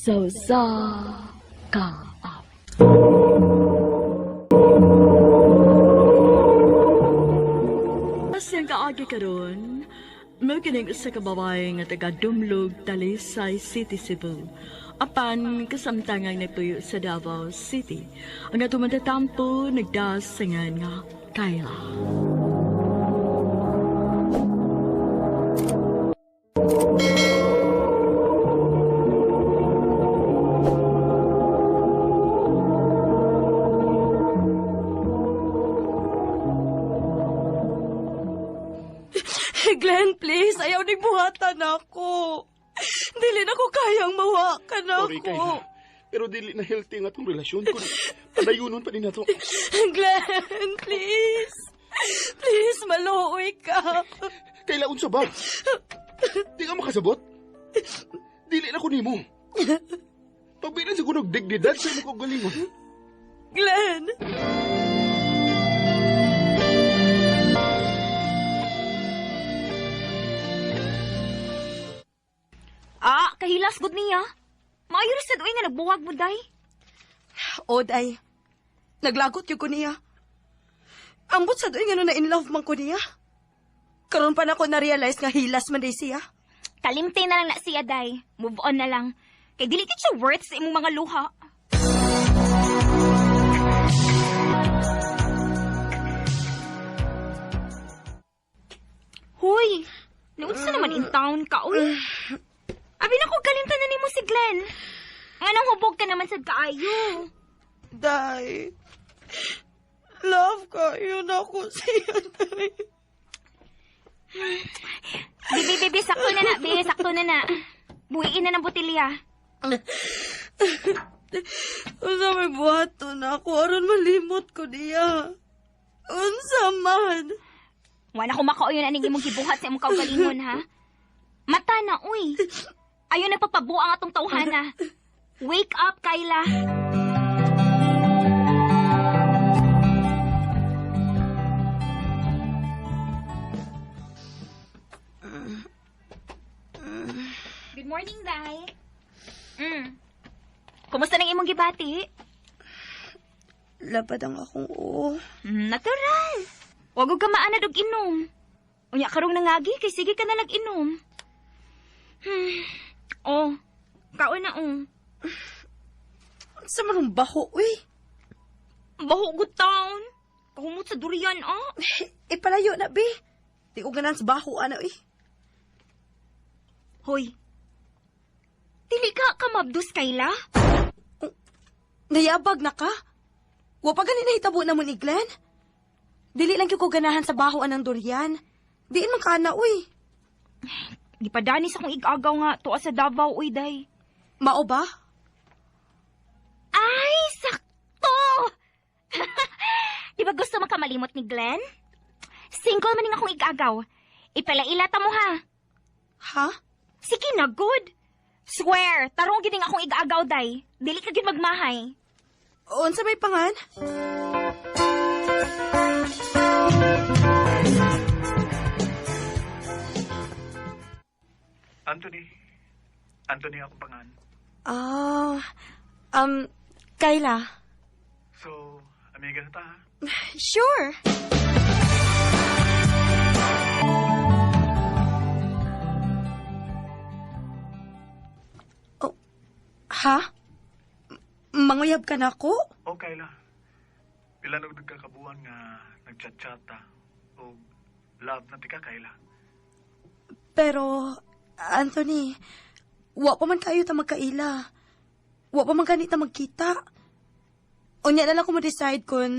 Sa usa ka awit. Siyang kaagi karon, mao kining usa ka babae nga taga Dumlog, Talisay City, Cebu. Apan kasamtangang nagtuyo sa Davao City. Ang atong matatampo nagdasingan nga Kayla. Glenn, please, ayaw ning buhatan ako. Dili na ko kayang mawakan ako. Sorry, Kayla. Pero dili na healthy ang atong relasyon kung padayunon pa din nato. Glenn, please. Please, maluoy ka. Kayla, unsa ba? Di ka makasabot? Dili na ko nimo. Pagbilan sa kunog dignidad sa imong kaugalingon. Glenn! Ah, kahilas gud niya. Maayo ra sad uy nga nagbuwag mo day. O, day. Naglagot yun ko niya. Ambot sa doy nga na in love man ko niya. Karon pa na ko na-realize nga hilas man day siya. Kalimte na lang na siya day. Move on na lang. Kay dili gid siya worth sa imong mga luha. Hoy, naunsa naman in town ka, uy. Abi na ko kalimtan na nimo si Glenn. Nganong hubog ka naman sad kaayo. Day. Love ka. Yun ako siya, day. Bibi, bibi, sakto na na, bibi, sakto na na. Buhiin na ng botelya. Unsa may buhaton ako aron malimot ko niya. Unsa man. Wala ko makauyon aning imong gibuhat sa imong kaugalingon, ha? Mata na, uy. Ayon nagpapabuang atong tawhana. Wake up, Kayla. Good morning, Day. Kumusta nang imong gibati? Labad ang akong oo. Natural. Wag og ka maanad og inom. Unya karong nangagi kay sige ka na nag-inom. Oh, kaon na oh. Unsa man ang baho, uy? Baho gud taon. Kahumot sa durian ah. Ipalayo na, be. Di ko ganahan sa baho, ana, uy. Hoy. Dili ka kamabdos, Kayla? Nayabag na ka? Wa pa gani nahitabo na mo ni Glenn? Dili lang ko ganahan sa baho anang durian. Diin man ka na, uy. Di pa danis akong igagaw nga tuwa sa Davao, uy, day. Mao ba? Ay, sakto! Di ba gusto makamalimot ni Glenn? Single man ning akong igagaw. Ipalaila ta mo, ha? Ha? Sige na, good. Swear, tarong gid ning akong igagaw, day. Dili ka gid magmahay. Unsa may pangan? Anthony. Anthony akong pangan. Ah, Kayla. So, amiga na ta, ha? Sure. Oh, ha? Manguyab ka na ako? Oh, Kayla. Pila na gud ka kabuan nga nagchat-chat ta. O love na tika, Kayla. Pero, Anthony, wa pa man kayo ta magkaila. Wa pa man kanita magkita. Unya na lang ko ma-decide kung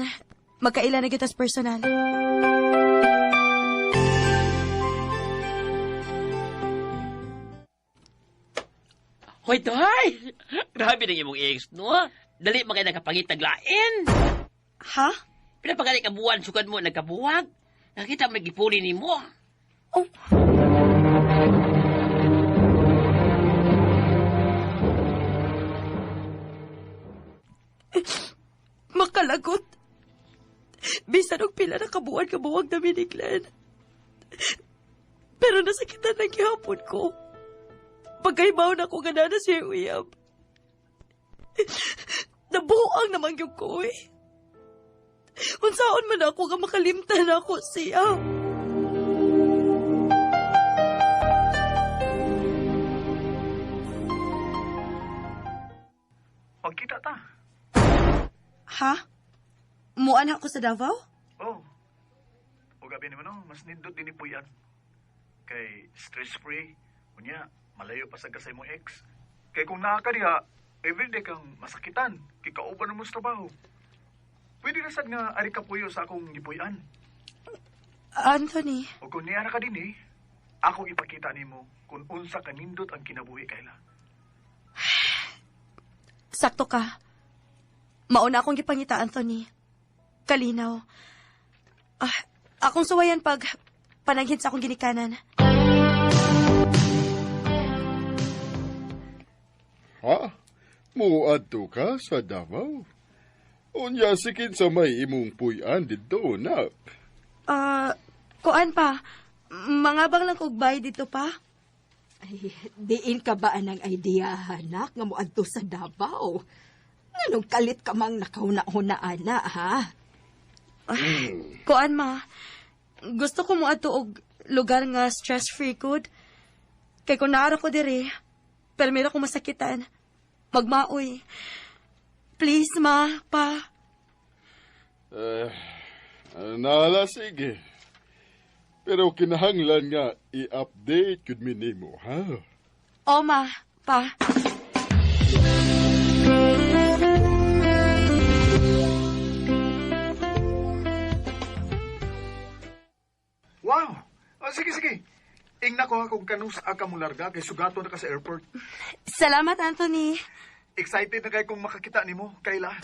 magkaila na kita sa personal. Hoy, Toy! Grabe na imong ex, no? Dali man kayo nakapangitag lain. Ha? Pila pa ka buwan, sukad mo, nagkabuwag. Nakita mo nagipuli ni mo. Oh. Makalagot. Bisan og pila na kabuan kabuwag na ni Glenn. Pero nasakitan na gihapon ko. Pagkaibaw na ko gana na siya uyab. Nabuang naman gyud ko, eh. Unsaon man ako nga makalimtan ako siya. Magkita ta. Ha? Muan ako sa Davao? Oh. O gabi naman, no, mas nindot din ni Puyan. Kay stress-free, unya, malayo pa sa sa imong ex. Kay kung naa ka diha, everyday kang masakitan, kikauban mo sa trabaho. Pwede na sad nga ari ka puyo sa akong gipuy-an. Anthony, O kung niya na ka din eh, akong ipakita nimo kung unsa kanindot ang kinabuhi Kayla. Sakto ka. Mauna akong gipangita, Anthony. Kalinaw. Ah, akong suwayan pag pananghin sa akong ginikanan. Ha? Muadto ka sa Davao? Unya sikin sa may imong puy-an didto, nak. Ah, kuan pa. Mangabang lang kog bay dito pa. Ay, diin ka ba anang idea, anak, nga moadto sa Davao? Nganong kalit ka mang nakauna-una, ana, ha? Kuan ma. Gusto ko moadto og lugar nga stress-free good. Kay kung naara ko diri, pero meron ko masakitan. Magmaoy. Please, ma, pa. Eh, nala, sige. Pero kinahanglan nga i-update yun mi nimo, ha? O, ma, pa. Wow! O, sige, sige. Ingna ko ha kung kanus ka mo larga kay sugato na ka sa airport. Salamat, Anthony. Excited na kay kung makakita nimo, Kayla.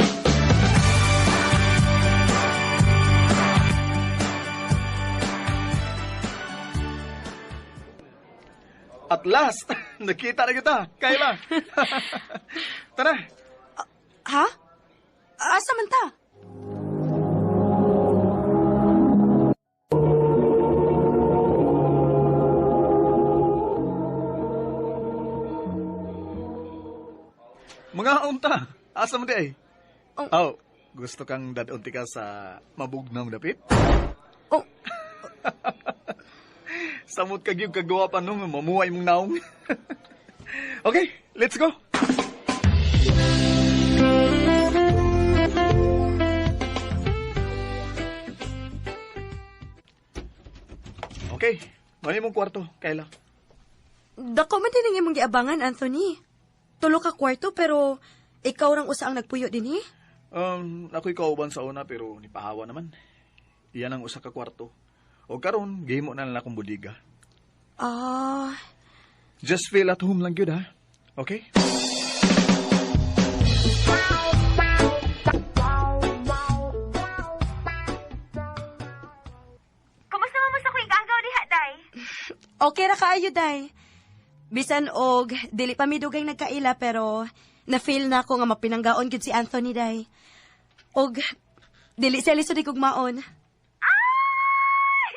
At last, nakita na kita, Kayla. Tara. Ha? Asa man ta? Mga unta, asa man di ay? Oh. Oh, gusto kang dadunti ka sa mabugnaw dapit? Oh. Samot ka gyud kagawa pa nung mamuhay mong naong. Okay, let's go. Okay, mani mong kwarto, Kayla. Dako man din ang imong giabangan, Anthony. Tulo ka kwarto pero ikaw rang usa ang nagpuyo din eh. Ako'y kauban sa una pero nipahawa naman. Iyan ang usa ka kwarto. O karon, gihimo na lang akong budiga. Ah, Just feel at home lang gyud ha. Okay? Kumusta man mo sa kuy gagaw diha, day? Okay ra kaayo, day. Bisan og dili pa mi dugay nagkaila pero na-feel na ako nga mapinanggaon gyud si Anthony, day. Og dili siya lisod igugmaon. Ay!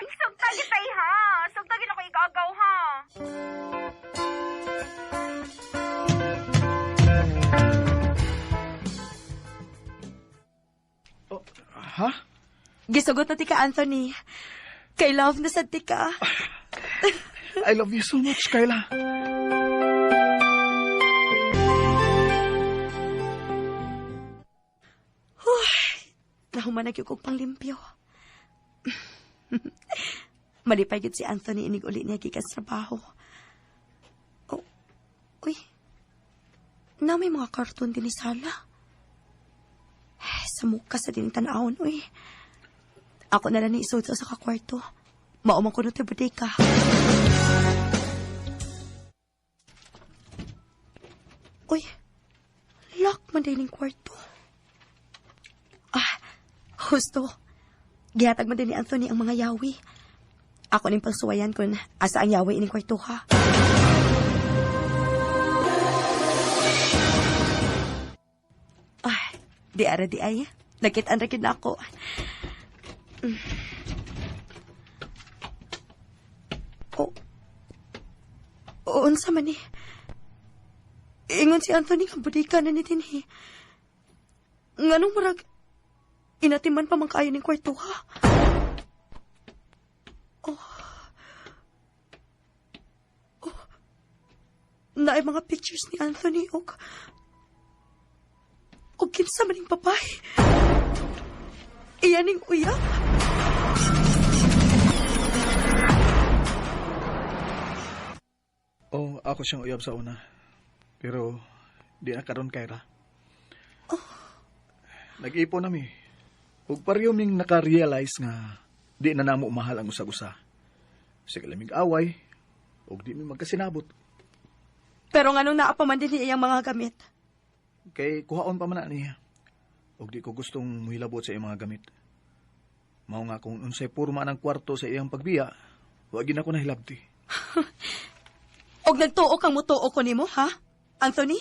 Sugtag tay ha. Sugtagin ako igagaw ha. Oh, ha? Gisugot na ti ka, Anthony. Kay love na sad ti ka. I love you so much, Kayla. Nahuman na gyud kog panglimpyo. Malipay gyud si Anthony inig uli niya gikan sa trabaho. Oh, uy. Na may mga karton din ni sala. Sa muka sa din tan-awon, uy. Ako na lang ni isuot sa kakwarto. Mao man ko no ti bodega. Uy, lock man din yung kwarto. Ah, husto. Gihatag man din ni Anthony ang mga yawi. Ako ning pagsuwayan kung asa ang yawi ining kwarto ha. Ah, di ara di ay. Nakit-an ra gyud na ako. Oh. Oh, unsa man ni? Ingon si Anthony nga bodega na ni dinhi. Nganong murag inatiman pa man kaayo ning kwarto ha? Oh. Oh. Naay mga pictures ni Anthony og kinsa man ning babae. Iya ning uyab. Oh, ako siyang uyab sa una. Pero di na karon Kyra. Oh. Nag-ipon nami. Ug pareho ming naka-realize nga di na namo mahal ang usag-usa. Sige lamig away ug di mi magkasinabot. Pero nganong naa pa man din iyang mga gamit? Kay kuhaon pa man na niya. Ug di ko gustong muhilabot sa iyang mga gamit. Mao nga kung unsay porma ng kwarto sa iyang pagbiya, wa gid ako nahilabti. Og nagtuo kang mutuo ko nimo, ha? Anthony?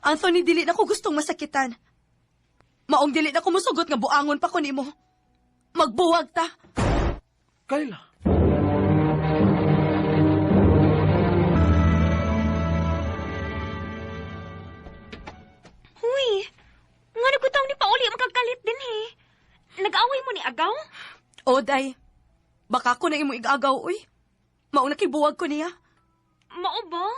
Anthony, dili na ko gustong masakitan. Maong dili na ko musugot nga buangon pa ko nimo. Magbuwag ta. Kayla. Huy, nga nagkutaw ni Pauli magkagalit din eh. Nag-away mo ni Agaw? O, day. Baka ko na imo igagaw, uy. Maong nakibuwag ko niya. Mao ba?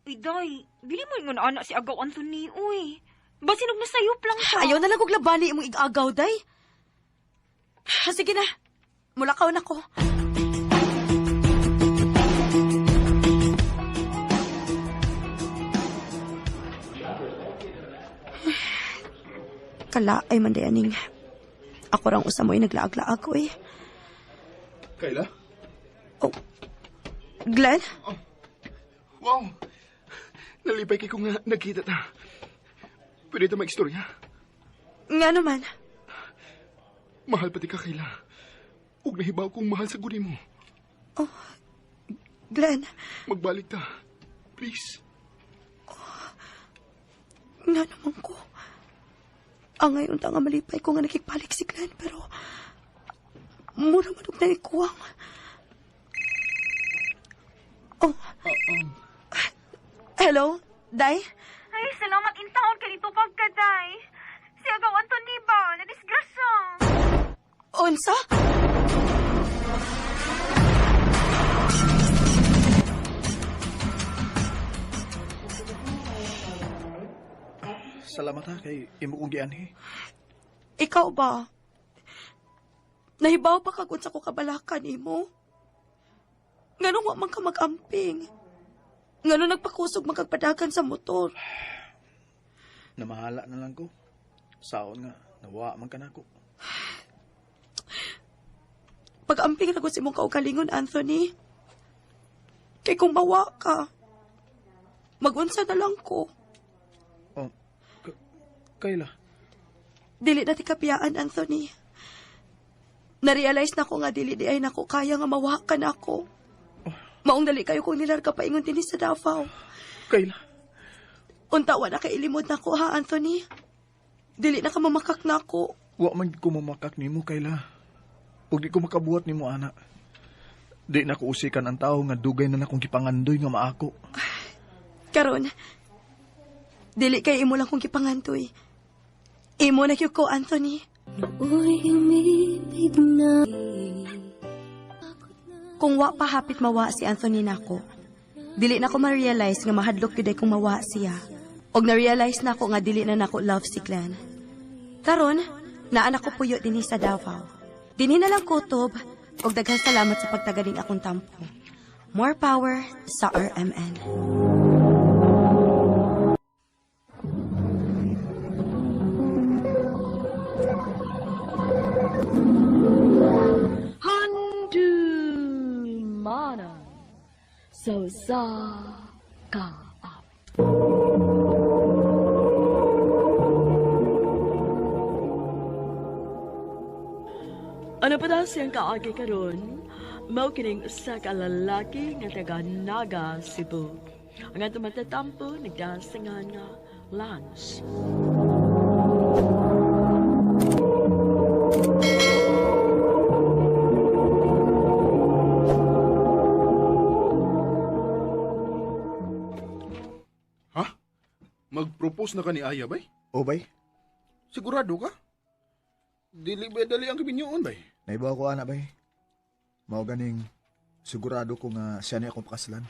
Uy, day, dili mo ingon anak si Agaw Anthony, uy. Basin og nasayop lang siya. Ayaw na lang kog labani imong igagaw, day. Sige na. Mulakaw na ko. Kala ay man aning. Ako rang usa mo'y naglaag-laag ko eh. Kayla? Oh. Glenn? Oh. Wow! Nalipay kay kung nagkita ta. Pwede ta mag-istorya? Nga naman. Mahal pati ka, Kayla. Ug nahibaw kong mahal sa guni mo. Oh, Glenn. Magbalik ta. Please. Oh, nga naman ko. Ang ngayon ta nga malipay ko nga nakikbalik si Glenn, pero mura man og naikuwang. Oh. Hello, Day? Ay, salamat in taon ka nito pagkaday. Si Agaw Anthony ba? Nadisgrasya. Unsa? Salamat ha kay imo kong gianhi. Ikaw ba? Nahibaw pa kag unsa ko kabalaka nimo? Nganong wa man ka mag-amping? Ngano nagpakusog magkagpadagan sa motor? Namahala na lang ko. Saon nga, nawa man ka nako. Pag-amping ra ko sa imong kaugalingon, Anthony. Kay kung mawa ka, magunsa na lang ko. Oh, Kayla. Dili na ti kapiyaan, Anthony. Na-realize na ko nga dili di ay nako kaya nga mawa ka na ako. Oh. Maong dali kayo kung nilarga paingon dinhi sa Davao. Kayla. Unta wa na kailimod na ko ha, Anthony. Dili na ka mamakak na ako. Wa man ko mamakak nimo, Kayla. Ug di ko makabuhat nimo, ana. Di na ko usikan ang tao nga dugay na nakong gipangandoy nga maako. Karon, dili kay imo lang kong gipangandoy. Imo na gyud ko, Anthony. Kung wa pa hapit mawa si Anthony nako, dili na ko ma-realize nga mahadlok gyud ay kung mawa siya. Og na-realize nako nga dili na nako love si Glenn. Karon, naa na ko puyo dinhi sa Davao. Dinhi na lang kutob, og daghang salamat sa pagtagaling akong tampo. More power sa RMN. Handumanan so sa kaap. Ano pa daw siyang kaagi karon? Mao kining usa ka lalaki nga taga Naga, Cebu. Ang atong matatampo nagdasingan nga Lance. Mag-propose na ka ni Aya, bay? O bay, Sigurado ka? Dili ba dali ang kaminyoon, bay? naibaw ko ana bay. Mao ganing sigurado ko nga siya ni akong pakasalan.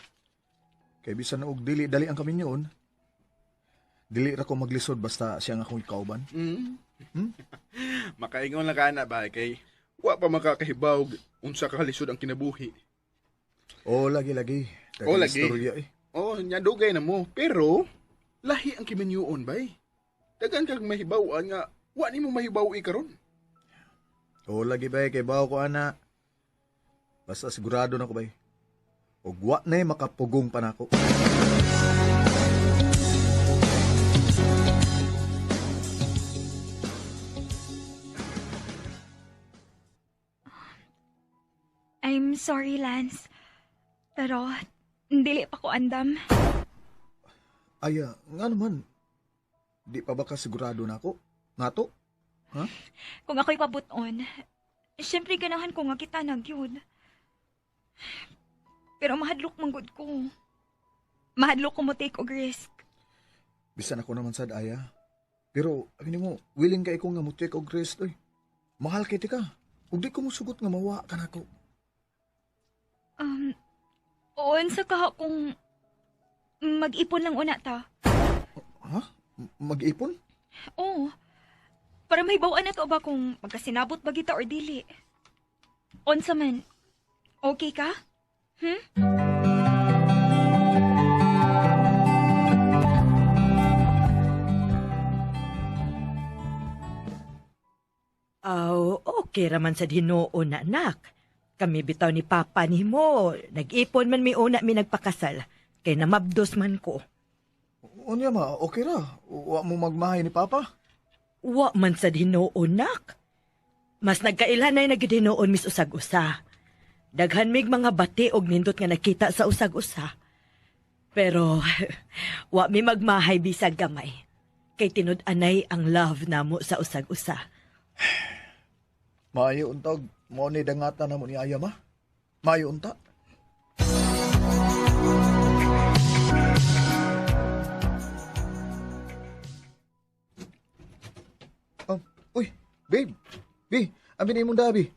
Kay bisan og dili dali ang kaminyoon, dili ra ko maglisod basta siya ang akong ikauban. Mm. Makaingon lang ka na, bay, kay wa pa makakahibaw unsa ka kalisod ang kinabuhi. O lagi lagi. O, lagi. Istorya eh. Oh, nya dugay na mo. Pero lahi ang kiminyuon, bay. Dagan kag mahibaw-an nga wa nimo mahibaw-i karon. O lagi bay kay bawo ko ana. Basta sigurado na ko bay. Og wa na makapugong pa nako. I'm sorry, Lance. Pero, dili pa ko andam. Ay, nga naman. Di pa ba ka sigurado na ako? Nga to? Kung ako'y pabuton, syempre ganahan ko nga kita na gyud. Pero mahadlok man gud ko. Mahadlok ko mo take og risk. Bisan ako naman sad aya. Pero ano mo, willing kay ko nga mo take og risk oy. Mahal kay tika. Ug di ko mosugot nga mawa ka nako. Unsa ka kung mag-ipon lang una ta? Ha? Mag-ipon? Oo. Para mahibaw-an na to ba kung magkasinabot ba kita or dili. Unsa man, okay ka? Aw, okay raman sa hinuon na anak. Kami bitaw ni Papa nimo. Nag-ipon man mi una mi nagpakasal. Kay namabdos man ko. Unya ma, okay ra. Wa mo magmahay ni Papa. Wa man sa hinuon nak. Mas nagkailhanay na gid hinuon mis usag-usa. Daghan mig mga bati og nindot nga nakita sa usag-usa. Pero wa mi magmahay bisag gamay. Kay tinud-anay ang love namo sa usag-usa. Maayo untag, mo ni dangata na mo ni Aya ma. Maayo unta. Oh, uy, babe. Bi, abi na imong dabi.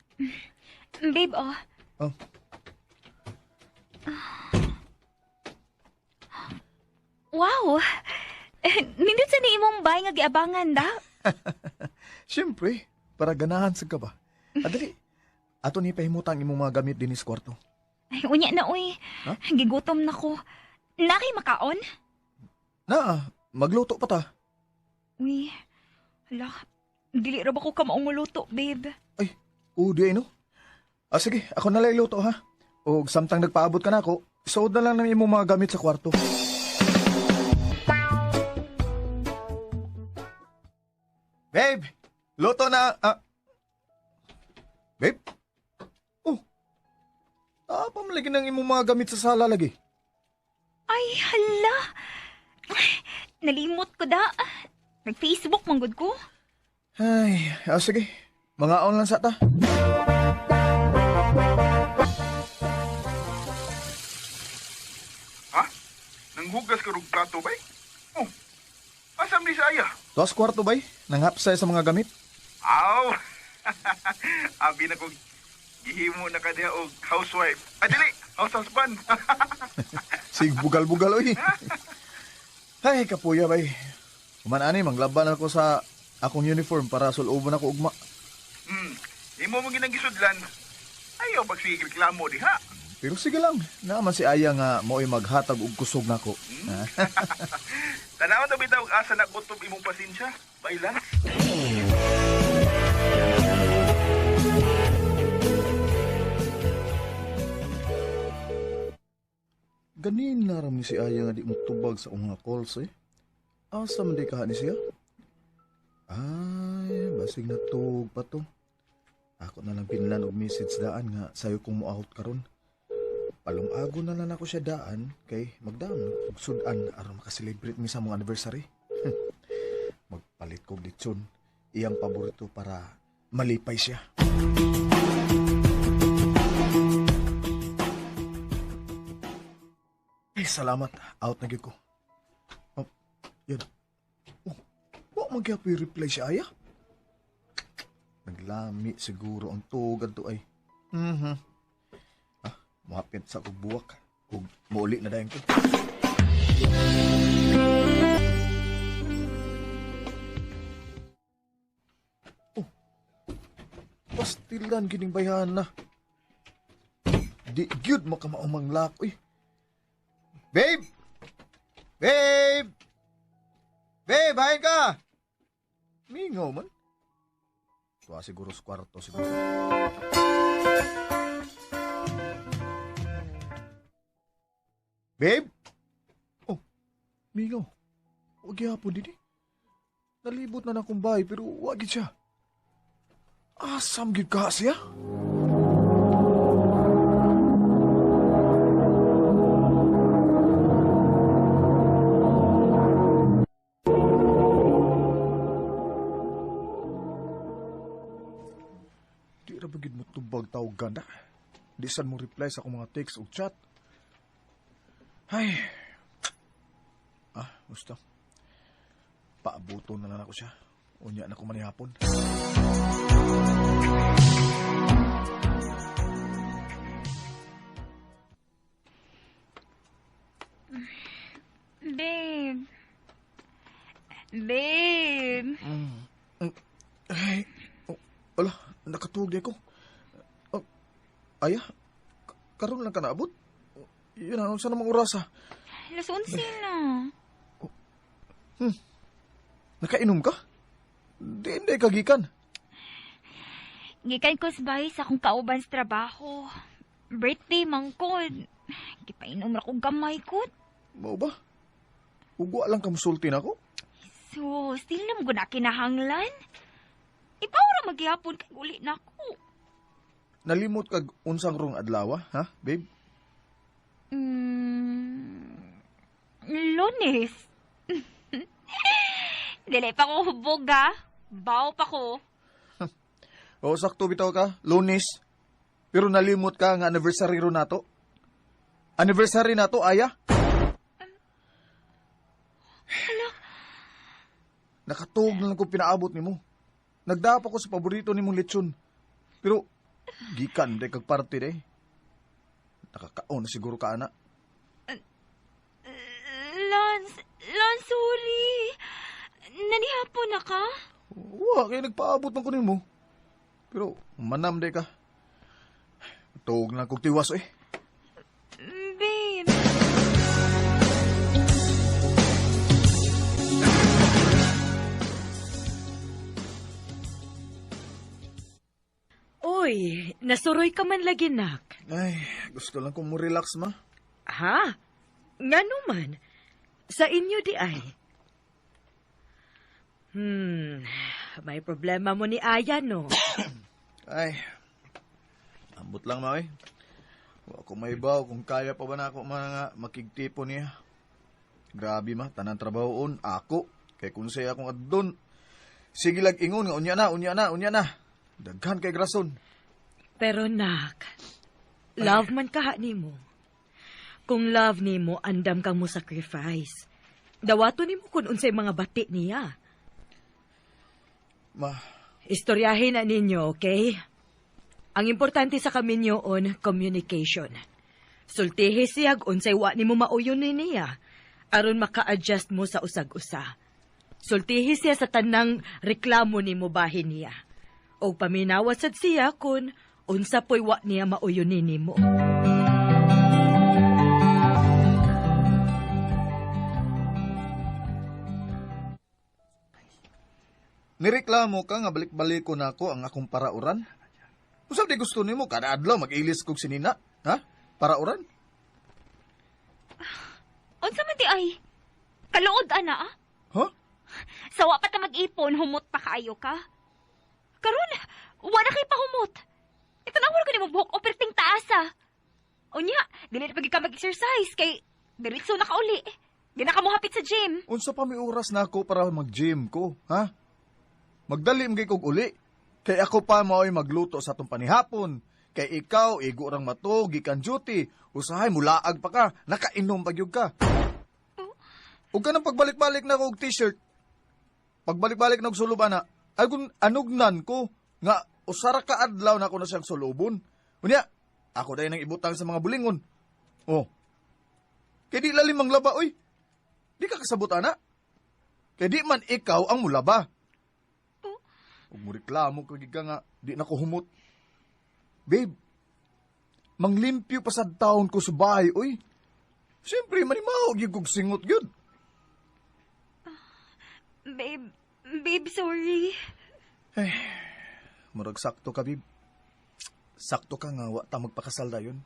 Babe, oh. Oh. Wow! Nindot sa ni imong bay nga giabangan da. Siyempre, para ganahan sa ka ba? Adali, ato ni pahimutang imong mga gamit dinhi sa kwarto. Ay, unya na, uy. Ha? Gigutom na ko. Naki makaon? Na, magluto pa ta. Uy, hala. Dili ra ba ko kamaong luto, babe? Ay, udi ay no. Ah, sige, ako na lang luto ha. O samtang nagpaabot ka na ako, suod na lang ng imong mga gamit sa kwarto. Babe, luto na. Ah. Babe? Oh. Ah, pamalagi ng imong mga gamit sa sala lagi. Ay, hala. Ay, nalimot ko da. Nag-Facebook manggod ko. Ay, ah, sige. Mga on lang sa ta. Ha? Nanghugas ka rug plato, bay? Oh. Asam ni sa Aya? Tuas kwarto bay, nanghapsay sa mga gamit. Aw! Abi na kong gihimo na ka diha og housewife. Ay, dili! House husband! Sig bugal-bugal oy. Ay, kapuya bay. Human ani manglaban ako sa akong uniform para sulubon ako ugma. Imo mo ginagisudlan. Ayaw pagsige reklamo diha. Pero sige lang, naaman si Aya nga mo'y maghatag og kusog nako. Tanaw na bitaw asa na kutob imong pasensya. Bailan. Ganin na ram ni si Aya nga di mo tubag sa akong mga calls eh. Asa man di kaha ni siya? Ay, basig na tug pa to. Ako na lang pinlan og message daan nga sayo kong mo-out karon. Palungago na lang ako siya daan kay magdaan og sudan aron makaselebrate mi sa mong anniversary. Magpalit kog litson, iyang paborito para malipay siya. Ay, salamat. Out na gyud ko. Oh, yun. Wa man gyapon reply si Aya. Naglami siguro ang tugad to ay. Ah, muhapit sa kog buwak. Ug muuli na dayon ko. Oh, pastilan gining bayhana. Di gyud makamaumang lak, uy. Babe! Babe! Babe, hain ka! Mingaw man. Tuwa siguro sa kwarto siguro. Babe? Oh, mingaw. Huwag gihapon din eh. Nalibot na na akong bahay pero wag gid siya. Asam gid ka siya? Di ra ba gid mo tubag tawag ganda? Di sad mo reply sa akong mga text o chat. Ay. Ah, gusto. Paabuto na lang ako siya. Unya na ko manihapon. Babe. Babe. Ay, oh, ala, nakatuog di ako. Oh, aya, karon lang ka naabot? Yun na, saan namang oras ah? 11 na. Nakainom ka? Di, hindi ka gikan. Gikan ko sa bahay sa akong kauban sa trabaho. Birthday man ko. Gipainom ra ko gamay ko. Mao ba? Ugwa lang ka musulti na ako? So, still na mo na kinahanglan. Ipaw ra magyapon kay uli na ko. Nalimot kag unsang rong adlaw, ha, babe? Lunes. Dili pa ko hubog, ha? Baw pa ko. Oo, sakto bitaw ka, Lunes. Pero nalimot ka nga anniversary ro nato. Anniversary nato, Aya? Hala. Nakatuog na lang ko pinaabot nimo. Nagdapa ko sa paborito nimong lechon. Pero, gikan day kag party day. Nakakaon na siguro ka, ana. Lance, Lance, sorry. Nanihapon na ka? Wa, kaya nagpaabot man ko nimo. Pero, manam day ka. Tuog na kog tiwas, eh. Babe. Uy, nasuroy ka man lagi, nak. Ay, gusto lang kong mo-relax, ma. Ha? Ngano man? Sa inyo di ay. May problema mo ni Aya, no? Ay, ambot lang, ma, eh. Wa ko mahibaw kung kaya pa ba na ako mga makigtipo niya. Grabe, ma, tanan trabahoon, ako. Kay kung siya akong adun. Sige lag ingon nga, unya na, unya na, unya na. Daghan kay grason. Pero nak, love man kaha nimo. Kung love nimo, andam kang mo sacrifice. Dawato nimo kung unsay mga bati niya. Ma. Istoryahin na ninyo, okay? Ang importante sa kaminyo on communication. Sultihi siyag unsay wa nimo mauyon ni niya aron maka-adjust mo sa usag-usa. Sultihi siya sa tanang reklamo nimo bahin niya. Og paminawa sad siya kun unsa po'y wa niya mauyon ni nimo. Nireklamo ka nga balik-balik ko na ako ang akong parauran? Usab di gusto nimo kada adlaw mag-ilis kog sinina, ha? Parauran? Unsa man di ay? Kaluod ana ah? Huh? Sawa pa ta mag-ipon, humot pa kaayo ka. Karon, wa na kay pahumot. Itanawar ko nimo buhok o perting taas ah. Unya, dili na pagi ka mag-exercise kay diretso na ka uli. Di na ka mohapit sa gym. Unsa pa may oras na ako para mag-gym ko, ha? Magdali man kay kog uli. Kay ako pa mao'y magluto sa atong panihapon. Kay ikaw, igo rang mato, gikan duty. Usahay, mulaag pa ka, nakainom pa gyud ka. Ug kanang pagbalik-balik na og t-shirt. Pagbalik-balik na og sulob ana, ay kung anugnan ko nga usara ka adlaw na ako na siyang sulobon. Unya, ako dahil nang ibutang sa mga bulingon. Oh. Kay di lalim ang laba, oy. Di ka kasabot ana. Kay di man ikaw ang mulaba. Ug mo reklamo ka gid ka nga di na ko humot. Babe, manglimpyo pa sa taon ko sa bahay, oy. Siyempre, manimaho gyud kog singot gyud. Babe, babe, sorry. Murag sakto ka, babe. Sakto ka nga, wa ta magpakasal dayon.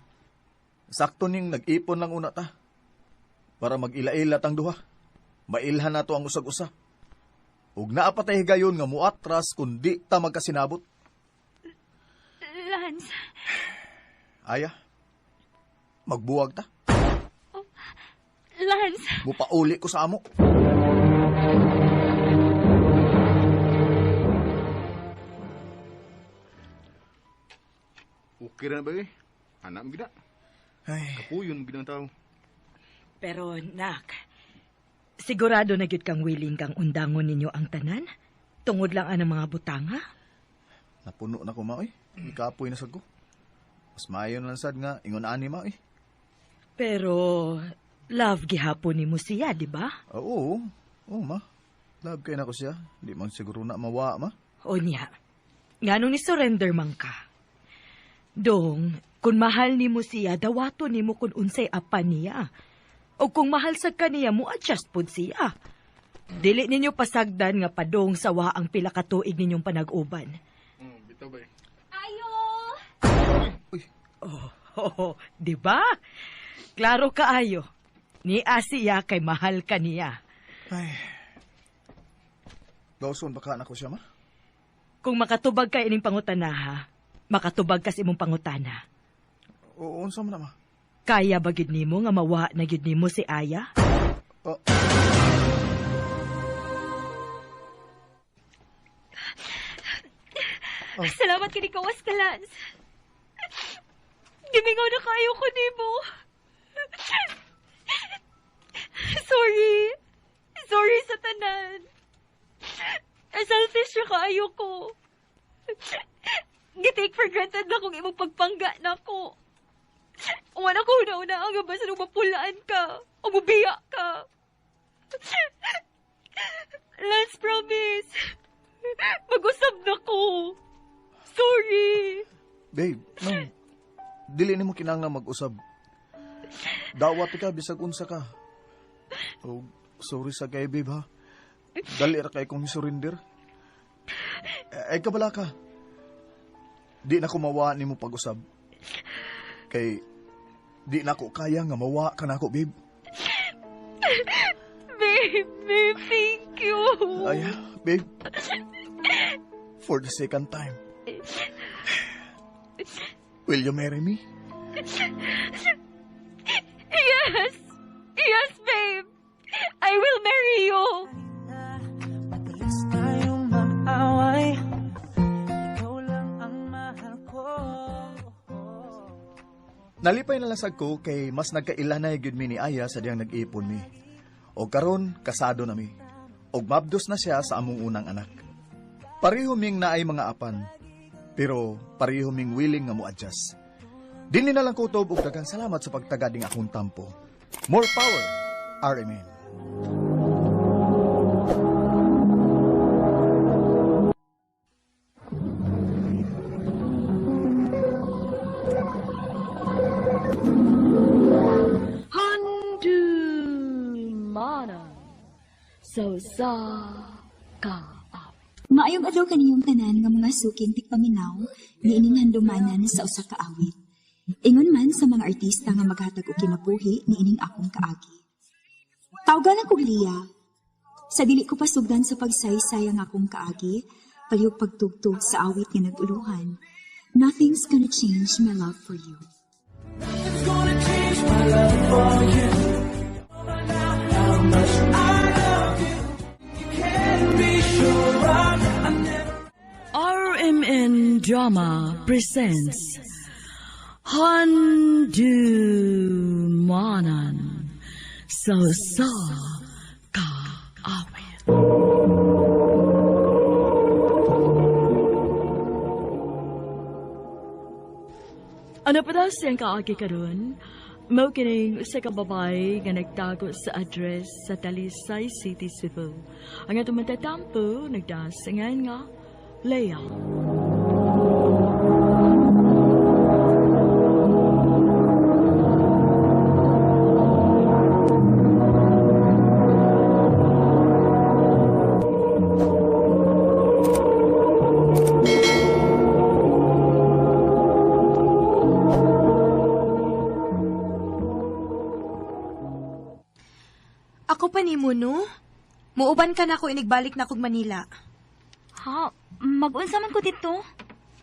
Sakto ning nag-ipon lang una ta. Para mag-ila-ila tang duha. Mailhan nato ang usag-usa. Ug naa pa tay higayon nga muatras kun di ta magkasinabot. Lance, Aya, magbuwag ta. Lance. Mupauli ko sa amo. Okay ra na ba eh? Anak mo gina. Ay, Kapuyon mo gina ang tao. Pero nak, sigurado na gyud kang willing kang undangon ninyo ang tanan? Tungod lang ang mga butanga? Napuno na ko ma, oy. Ikapoy na sad ko. Mas maayo na lang sad nga ingon ani ma, oy. Pero love gihapon nimo siya, di ba? Oo. Oo, ma. Love kay nako siya. Di man siguro na mawa, ma. O niya, nganong ni surrender man ka? Dong, kung mahal nimo siya, dawato nimo kung unsay apa niya. O kung mahal sa kaniya, mo adjust pod siya. Dili ninyo pasagdan nga padong sawa ang pila ka tuig ninyong panag-uban. Bitaw ba eh? Ayo! Oh, di ba? Klaro kaayo. Ni siya kay mahal ka niya. Ay. Gawson, baka na ko siya, ma? Kung makatubag ka ining pangutana, ha? Makatubag ka sa imong pangutana. Oo, unsa man na, ma? Kaya ba gid nimo nga mawa na gid nimo si Aya? Oh. Salamat kay nikawas ka, Lance. Gimingaw na kayo ko nimo. Sorry. Sorry sa tanan. Selfish na kaayo ko. Gi-take for granted na kung imong pagpangga na ko. Wala ko una-una ang basta nung mapulaan ka o mubiya ka. Lance, promise. Mag-usab na ko. Sorry. Babe, no. Dili nimo kinahanglan mag-usab. Dawat ka bisag unsa ka. Oh, sorry sa kay babe ha. Dali ra kay kong surrender. Ay kabala ka. Di na ko mawa nimo pag-usab. Kay di na ko kaya nga mawa ka nako, babe. Babe, babe, thank you. Ay, babe. For the second time. Will you marry me? Yes. Yes, babe. I will marry you. Madalas tayong mag-away. Ikaw lang ang mahal ko. Nalipay na lang sad ko kay mas nagkailanay gyud mi ni Aya sa diyang nag-ipon mi. O karon kasado na mi. Og mabdos na siya sa among unang anak. Pareho ming naay mga apan, pero pareho ming willing nga mo-adjust. Dinhi na lang kutob og daghang salamat sa pagtagad ning akong tampo. More power, RMN. Handumanan sa usa ka Maayong adlaw kaniyong tanan nga mga suking tigpaminaw niining handumanan sa usa ka awit. Ingon man sa mga artista nga maghatag og kinabuhi niining akong kaagi. Tawganan kog Lia. Sa dili ko pasugdan sa pagsaysay ang akong kaagi, palihog pagtugtog sa awit nga nag-uluhan. Nothing's gonna change my love for you. Nothing's gonna change my love for you. How much I love you, you can be sure I never. RMN Drama presents Handumanan sa usa ka awit. Ano pa daw siyang kaagi karon? Mao kining usa ka babae nga nagtago sa address sa Talisay City, Cebu. Ang atong matatampo nagdasingan nga Leia. Ako pa nimo no? Muuban ka na ako inigbalik na kog Manila. Ha? Mag-unsa man ko dito?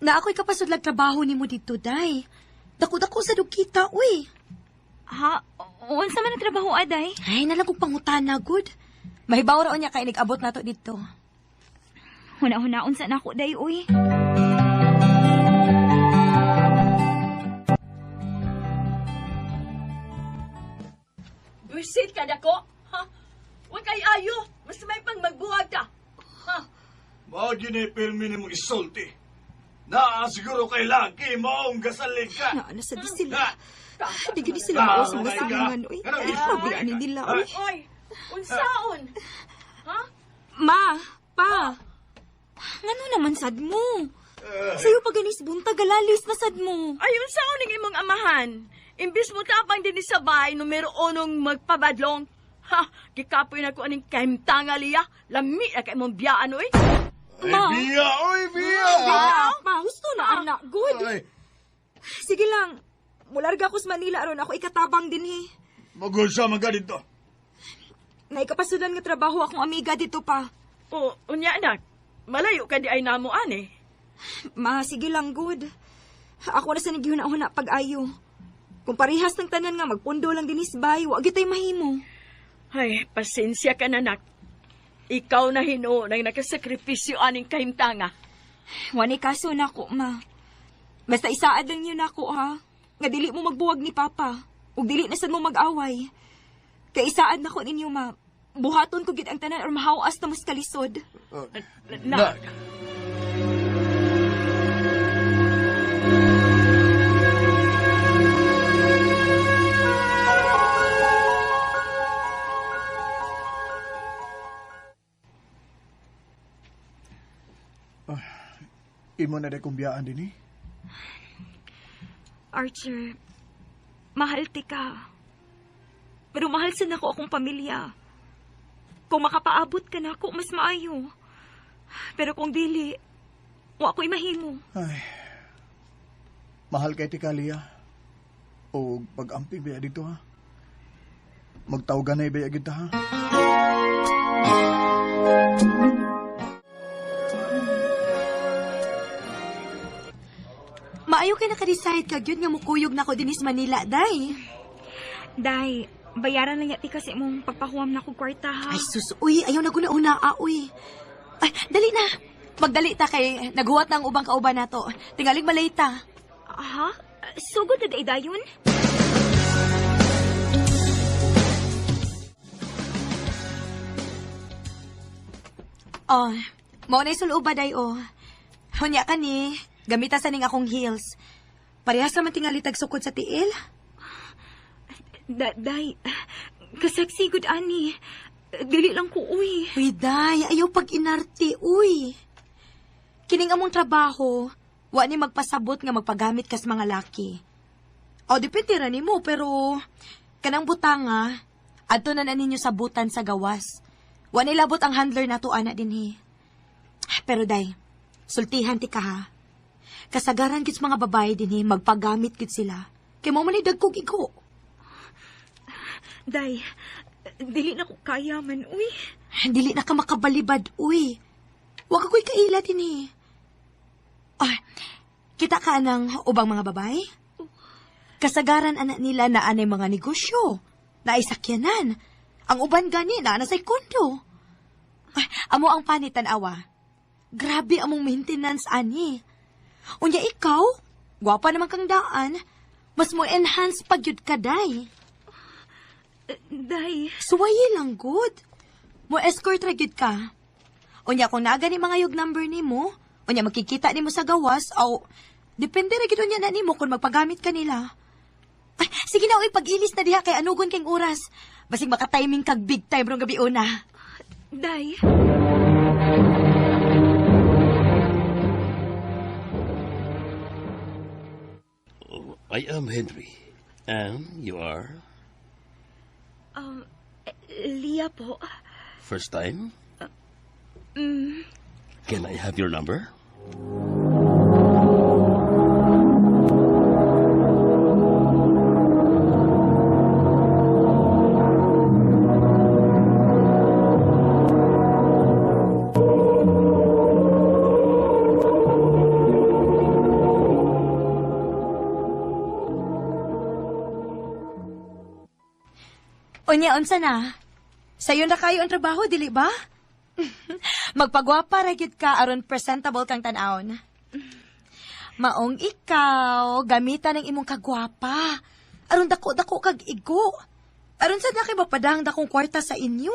Na ako'y kapasudlag trabaho nimo dito, day. Dako-dako sa dugkita, uy. Ha? Unsa man ang trabaho, aday? Ay, nalang kong pangutana, good. Mahibaw ra unya kay inig-abot nato dito. Huna-huna, unsa na ako, day, uy. Buisit ka dako? Ha? Wa kay ayo, mas may pang magbuhag ka. Ha? Mao gyud pirmi nimo isulti. Naa siguro kay lagi maong gasalig ka. Na, nasa di sila. Di gid sila mao sa mga silingan, uy. Grabe ani nila, uy. Oy, unsaon? Ha? Ma, pa. Ngano naman sad mo? Sayo pa ganis buntag galalis na sad mo. Ay, unsaon ning imong amahan? Imbis mo tapang din sa bahay, numero unong magpabadlong. Ha, gikapoy na ko aning kahimtanga liya. Lami na kay imong biyaan, oy. Ma. Ay, biya, oy, biya. Ma, pa, husto na anak, good. Ay, Sige lang. Mularga ko sa Manila aron ako ikatabang din eh. magunsa man ka dito. Naikapasudan nga trabaho akong amiga dito pa. O, unya anak, malayo ka di ay namo ani. Ma, sige lang, good. Ako na sa nagihuna-huna pag-ayo. Kung parehas ng tanan nga, magpundo lang dinis bay, wa gitay mahimo. Ay, pasensya ka na, nak. Ikaw na hinuo nang nakasakripisyo aning kahimtanga. Wani kaso na ko, ma. Basta isaad lang yun ako, ha? Nga dili mo magbuwag ni Papa. Ug dili na sad mo mag-away. Kay isaad na ko ninyo, ma. Buhaton ko gid ang tanan or mahawas na mas kalisod. Nak. Imo na kong biyaan din eh. Archer, mahal ti ka. Pero mahal sa nako akong pamilya. Kung makapaabot ka na ako, mas maayo. Pero kung dili, wa ko'y mahimo. Ay. Mahal kay ti Kalia. O pag-amping biya dito ha. Magtawagan na biya kita ha. Maayo kay naka-decide ka gyud nga mukuyog na ko dinis Manila, day. Day, bayaran lang yati kasi mong pagpahuam na ko kwarta, ha? Ay sus, uy, ayaw na guna-una, ah, uy. Ay, dali na. Magdali ta kay naghuwat na ang ubang kauban nato. Tingaling malay ta. Ha? Sugod na day dayon? Oh, mao na isulob ba day oh. Hunya ka ni, gamita sa ning akong heels. Parehas naman tingali tagsukod sa tiil. Day, kasaksi gud ani. Dili lang ko, uy. Uy, day, ayaw pag inarte, uy. Kining among trabaho, wa ni magpasabot nga magpagamit kas mga laki. O, depende ra nimo, pero kanang butanga, adto na na ninyo sabutan sa gawas. Wa ni labot ang handler nato ana dinhi. Pero day, sultihan ti ka ha. Kasagaran gid sa mga babae dinhi, magpagamit gid sila. Kay mo man dagkog igo. Day, dili na ko kaya man, uy. Dili na ka makabalibad, uy. Wa ka ko'y kaila dinhi. Ah, kita ka anang ubang mga babae? Kasagaran anak nila na anay mga negosyo, na ay sakyanan. Ang uban gani na sa kondo. Ay, amo ang panitan awa. Grabe among maintenance ani. Unya ikaw, gwapa naman kang daan. Mas mo enhance pag yun ka, day. Day. Suwayi lang, good. Mo escort ra gyud ka. Unya kung naa gani mga yug number nimo, unya makikita nimo sa gawas aw Depende ra gid unya na nimo kung magpagamit ka nila. Ay, sige na, uy, pag-ilis na diha kay anugon kay oras. Basig maka-timing kag big time rong gabi una. Day. Oh, I am Henry. And you are? Leah po. First time? Mm. Can I have your number? Unya, unsa na? Sayo na kayo ang trabaho, dili ba? Magpagwapa ra gyud ka aron presentable kang tan-awon. Maong ikaw, gamitan ang imong kagwapa. Aron dako-dako kag igo. Aron sad na kay mapadang dakong kwarta sa inyo.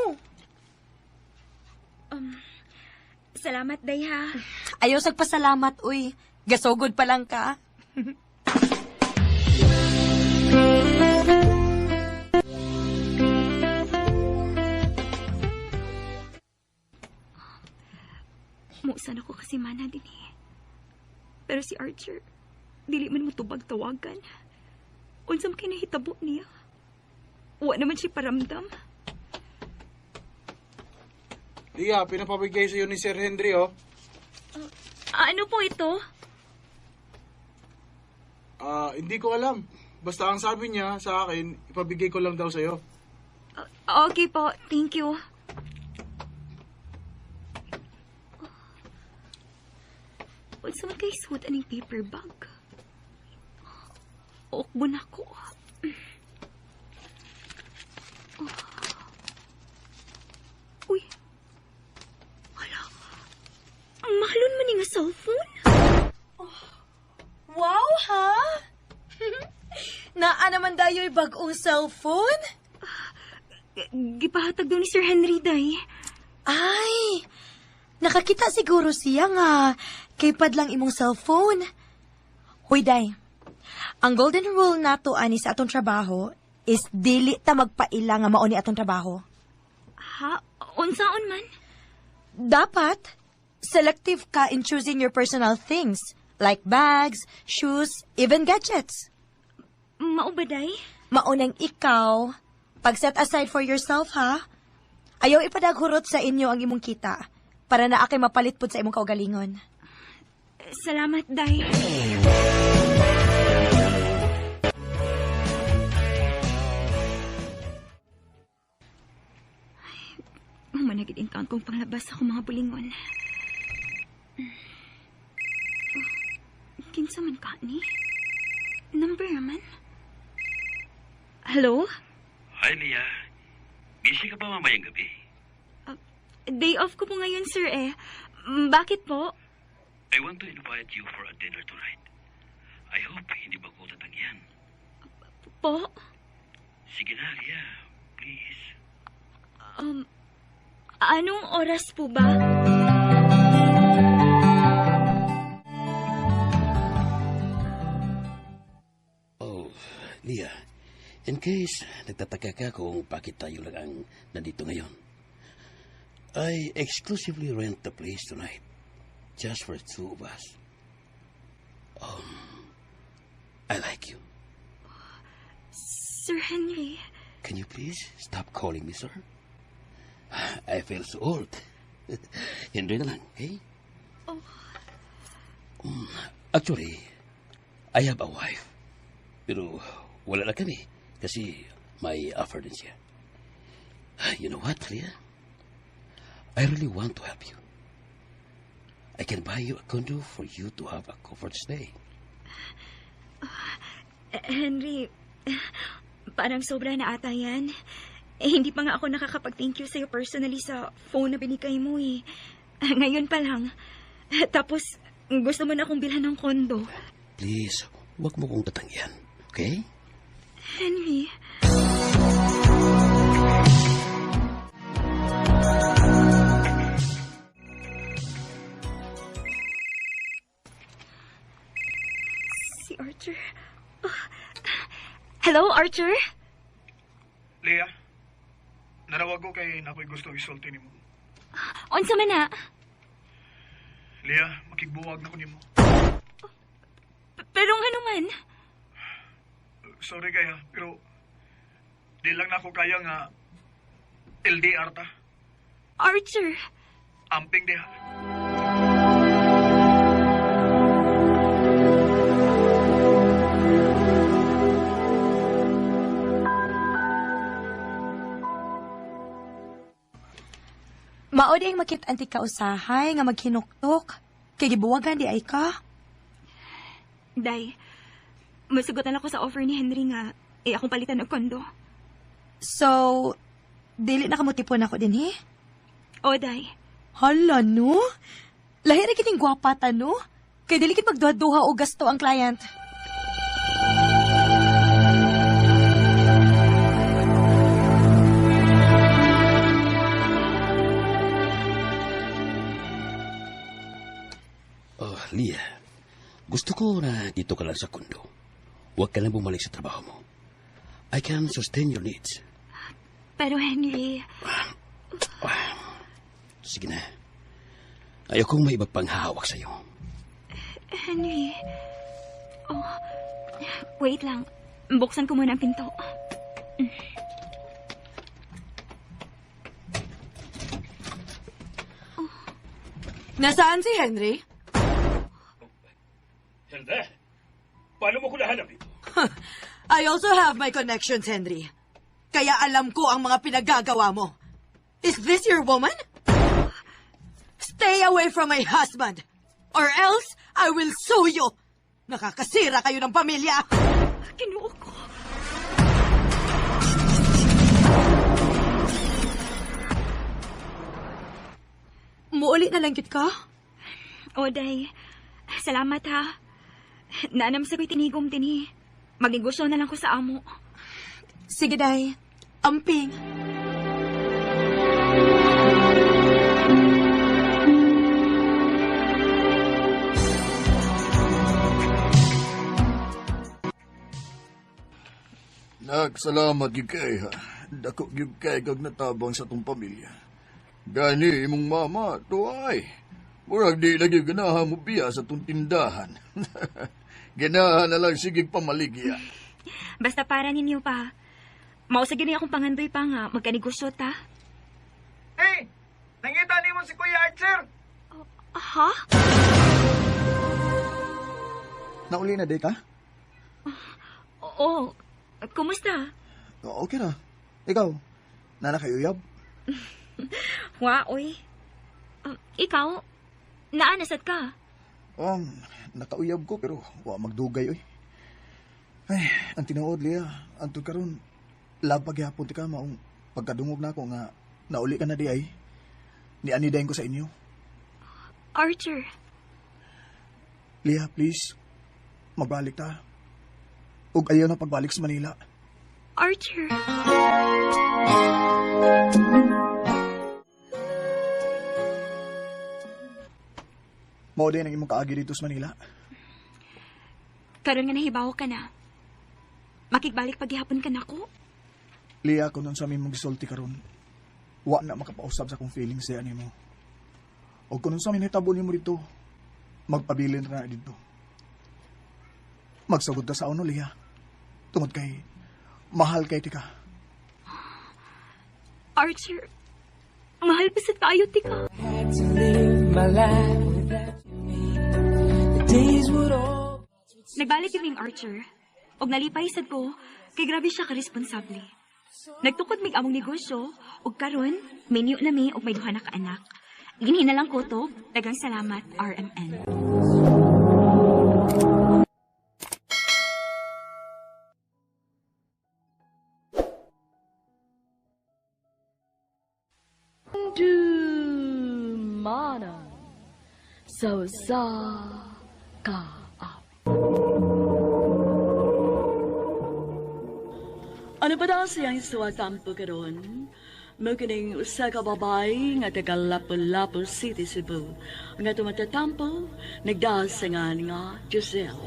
Salamat, Day, ha. Ayaw sag pasalamat, uy. Gasugod pa lang ka. Muusan ako kasi mana din eh. Pero si Archer, dili man mo tubag tawagan. Unsa man kinahitabo niya? Wa naman siya paramdam. Lia, pinapabigay sa'yo ni Sir Henry, oh. Ano po ito? Hindi ko alam. Basta ang sabi niya sa akin, ipabigay ko lang daw sa'yo. Okay po, thank you. Unsa man kay suot aning paper bag? Okbo na ko. Uy. Hala. Ang mahalon man ni nga cellphone. Wow, ha? Naa naman dayo'y bag-ong cellphone? Gipahatag daw ni Sir Henry, day. Ay, nakakita siguro siya nga kaypad lang imong cellphone. Hoy, day. Ang golden rule nato ani sa atong trabaho is dili ta magpaila nga mao ni atong trabaho. Ha? Unsaon man? Dapat selective ka in choosing your personal things like bags, shoes, even gadgets. Mao ba, day? Maunang ikaw, pag-set aside for yourself, ha? Ayaw ipadaghurot sa inyo ang imong kita para na akay mapalit pud sa imong kaugalingon. Salamat, day. Ay, humanagid in taon kong panglabas ako mga bulingon. Oh, kinsa man ka ni? Number naman? Hello? Hi, Leah. Busy ka ba mamayang gabi? Day off ko po ngayon, sir, eh. Bakit po? I want to invite you for a dinner tonight. I hope hindi ba ko tatanggihan. Po? Sige na, Leah. Please. Anong oras po ba? Oh, Leah. In case nagtataka ka kung bakit tayo lang ang nandito ngayon, I exclusively rent the place tonight. Just for two of us. I like you. Sir Henry. Can you please stop calling me, sir? I feel so old. Henry na lang, okay? Oh. Actually, I have a wife. Pero wala na kami kasi may offer din siya. You know what, Leah? I really want to help you. I can buy you a condo for you to have a comfort stay. Henry, parang sobra na ata yan. Eh, hindi pa nga ako nakakapag-thank you sa'yo personally sa phone na binigay mo eh. Ngayon pa lang. Tapos, gusto mo na akong bilhan ng kondo. Please, huwag mo kong tatanggihan. Okay? Henry. Hello, Archer? Leah, narawag ko kay nako'y gusto isulti nimo. Unsa man na? Leah, makigbuwag na ko nimo. Pero nga naman. Sorry kaya, pero di lang na ako kaya nga LDR ta. Archer. Amping diha. Mao di ang makit-an ti kausahay nga maghinuktok. Kay gibuwagan di ay ka. Day, masugutan ako sa offer ni Henry nga akong palitan og kondo. So, dili na kamutipon ako din, he? O, Day. Hala, no? Lahi ra kining gwapa ta, no? Kay dili kit magduha-duha o gasto ang client. Oh, Leah, gusto ko na dito ka lang sa kondo. Huwag ka lang bumalik sa trabaho mo. I can sustain your needs. Pero Henry... Sige na. Ayokong may iba pang hahawak sa'yo. Henry... Oh, wait lang. Buksan ko muna ang pinto. Oh. Nasaan si Henry? Hilda, paano mo ko nahanap dito? I also have my connections, Henry. Kaya alam ko ang mga pinagagawa mo. Is this your woman? Stay away from my husband, or else I will sue you. Nakakasira kayo ng pamilya. Kinuo ko. Muuli na lang gid ka? O, Day. Salamat, ha. Naanam sa ko'y tinigom dinhi. Magnegosyo na lang ko sa amo. Sige, Day. Amping. Nak, salamat gyud kay ha. Dako gyud kay kag natabang sa tong pamilya. Gani imong mama tuay. Murag di lagi ganahan mo biya sa tong tindahan. Ganahan na lang sige pamaligya. Basta para ninyo pa. Mausa gini akong pangandoy pa nga magkanegosyo ta. Hey! Nangita nimo si Kuya Archer! Ha? Nauli na, day ka? Oo. Kumusta? Okay na. Ikaw, nana kay uyab? Wa, oy. Ikaw, naanasat ka? Nakauyab ko pero wa magdugay, oy. Ay, ang tinuod, Leah, antod karon, love paghihapon ti ka, maong pagkadungog na ako nga nauli ka na di ay. Niani dayon ko sa inyo. Archer. Leah, please, magbalik ta. Ug ayaw na pagbalik sa Manila. Archer. Mao din ang imong kaagi dito sa Manila. Karon nga nahibaw ka na. Makigbalik paghihapon ka nako. Leah, kung unsa may mong gisulti karon, wa na makapausab sa akong feelings diyan nimo. O kung unsa may nahitabo nimo dito, magpabilin ra na dito. Magsugod ta sa uno, Leah. Tungod kay mahal kay tika. Archer, mahal pa sa tayo, tika. Had to live my life without me. The days would all... Nagbalik yung Archer. Og nalipay sad ko, kay grabe siya ka-responsable. Nagtukod mig among negosyo, og karon, menu na mi og may duha na ka anak. Ginhi na lang ko to. Daghang salamat, RMN. Dumana sa usa ka awit. Ano pa daw siyang suwatampo karon? Mukining usa ka babae nga taga Lapu-Lapu City, Cebu. Nga tumatatampo, nagdasangan nga Giselle.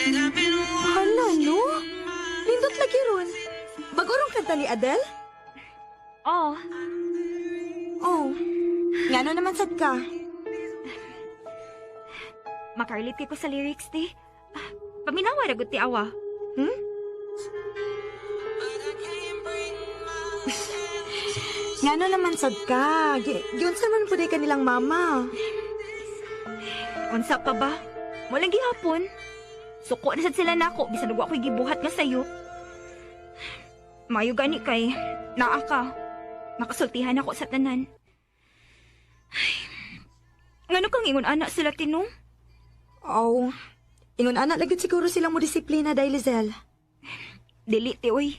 Hala, no? Lindot lagi ron. Bagurong kanta ni Adele? Oh. Oh. Ngano naman sad ka? Makarelate kay ko sa lyrics, ti. Paminawa ra gud ti awa. Hmm? Ngano naman sad ka? Giunsa man pud kanilang mama. Unsa pa ba? Walang gihapon. Suko na sad sila nako bisan ug ako'y gibuhat nga sayo. Mayo gani kay naa ka. Makasultihan ako sa tanan. Ay, ngano kang ingon ana sila tinong? Oh. Ingon ana lagi siguro silang mo disiplina dahil Lizelle. Dili ti oy.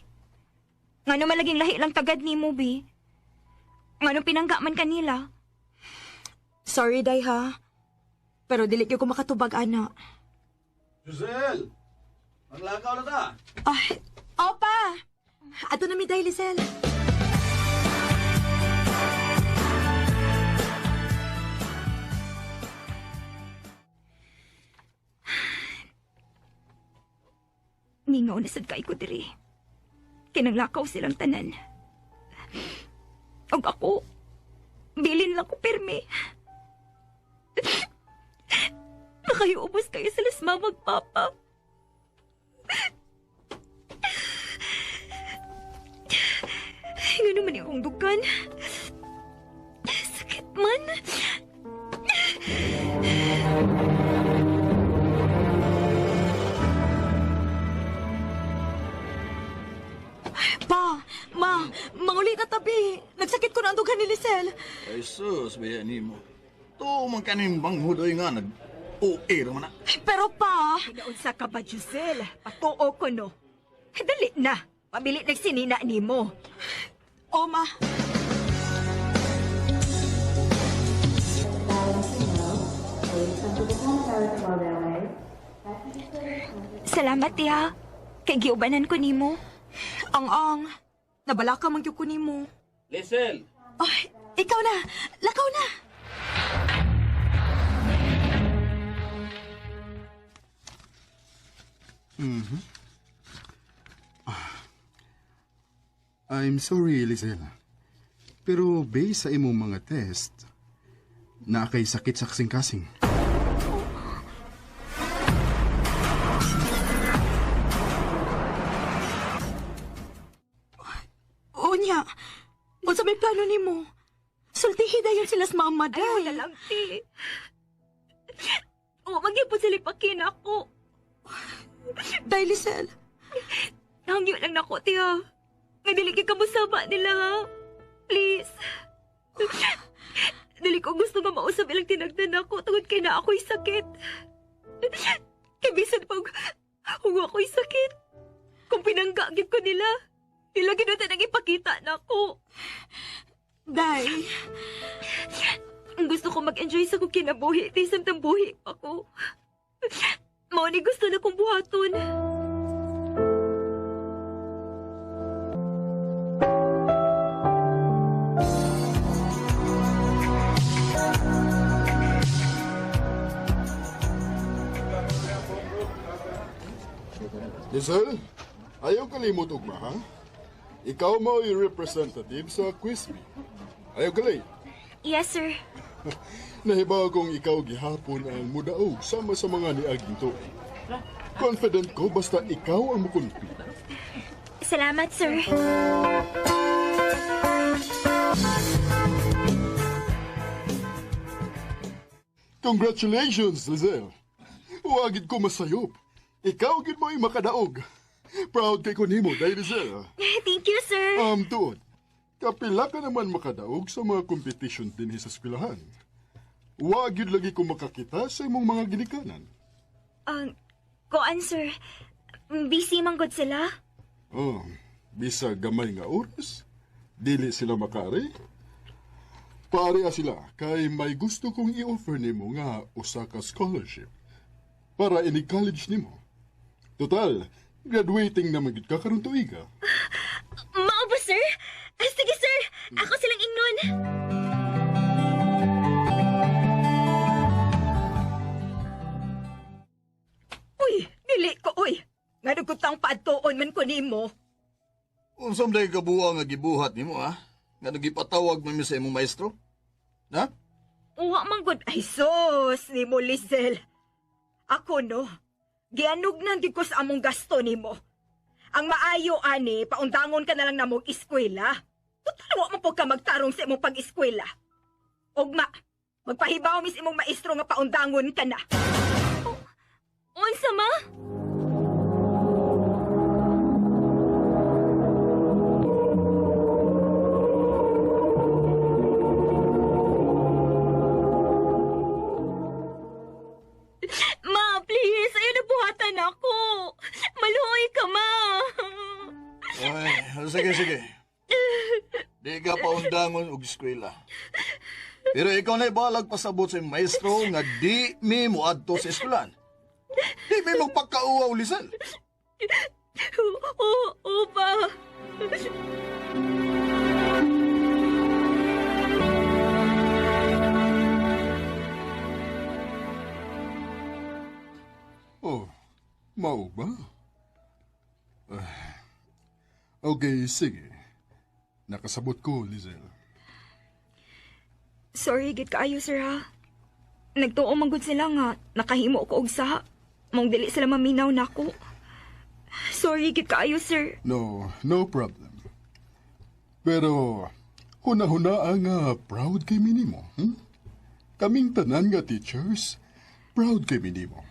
Ngano man laging lahi lang tagad nimo bi. Ngano pinangga man kanila. Sorry day ha. Pero dili gyud ko makatubag ana. Giselle! Maglakaw na ta! Ay, opa. Ato na mi day Lizelle. Mingaw na sad kay ko diri. Kinanglakaw silang tanan. Og ako, bilin lang ko pirmi. Nakayubos kayo sila sa mama ug papa. Nga naman akong dugan. Sakit man. Pa, ma, manguli na tabi. Nagsakit ko na ang dughan ni Lisel. Ay sus, baya nimo. Tuo man kaning banghudoy nga nag OA raman na. Pero pa, Ginaunsa ka ba, Giselle? Patuo ko no. Dali na. Pabili nagsinina nimo. O ma. Salamat, tiya. Kay giubanan ko nimo. Ang-ang. Nabalaka man gyud ko nimo. Lisel! Ay, ikaw na. Lakaw na. I'm sorry, Lizelle. Pero based sa imong mga test, naa kay sakit sa kasing-kasing. Unya, unsa may plano nimo? Sultihi dayon sila sa mama, Ay, day. wala lang, ti. O, magyapon sila ipakina ko. Day, Lisel. Hangyo lang nako, tiya. Nga dili kay kamusaba nila, ha? Please. Dili ko gusto nga mausap ilang tinagdan ako tungod kay na ako'y sakit. Kay bisan pag huwag ako'y sakit. Kung pinangga gyud ko nila, nila ginutan ang ipakita nako. Day. Ang gusto ko mag-enjoy sa kong kinabuhi, ti samtang buhi pa ko. Mao ni gusto na kong buhaton. Lizelle, ayaw kalimot ugma, ha? Ikaw mo yung representative sa quiz bee. Ayaw kalay. Yes, sir. Nahibaw kong ikaw gihapon ang mudaog sama sa mga niaging tuig. Confident ko basta ikaw ang mukumpit. Salamat, sir. Congratulations, Lizelle. Wagid ko masayop. Ikaw gid mo'y makadaog. Proud kay ko nimo, dahil Lizelle. Thank you, sir. Tuod. Kapila ka naman makadaog sa mga competition dinhi sa eskwelahan. Wagid lagi ko makakita sa imong mga ginikanan. Koan, sir. Busy man gud sila. Oh, bisa gamay nga oras, dili sila makaari. Pareha sila kay may gusto kong i-offer nimo nga usa ka scholarship para ini college nimo. Total, graduating naman gid ka karon tuiga. Mao ba, sir? Sige, sir. Ako silang ingnon. Uy, Dili ko, uy. Nga nagkutang paadtuon man ko nimo. Unsam day kabuang nga gibuhat nimo, ha? Nga nagipatawag man mi sa imong maestro? Ha? Uwa man gud. Ay, sus, nimo, Lizel. Ako, no? Gianugnan gid ko sa among gasto nimo. Ang maayo, ani, paundangon ka na lang namong eskwela. Total, wa mo po ka magtarong sa imong pag-eskwela. Ugma, magpahibaw mis imong maestro nga paundangon ka na. Oh, unsa ma? Ma, please, ayaw na buhatan ako. Maluoy ka, ma. Ay, sige, sige. Di ka paundangon og eskwela. Pero ikaw na'y balag pasabot sa maestro nga di mi moadto sa eskwelahan. Di mi magpakauwaw, Lizel. Oo, pa. Oh, mao ba? Okay, sige. Nakasabot ko, Lizel. Sorry, gid kaayo, sir, ha? Nagtuo man gud sila nga nakahimo ko og saha. Mong dili sila maminaw nako. Sorry, gid kaayo, sir. No, no problem. Pero, huna-huna ang proud kay minimo. Kaming tanan nga teachers, proud kay minimo.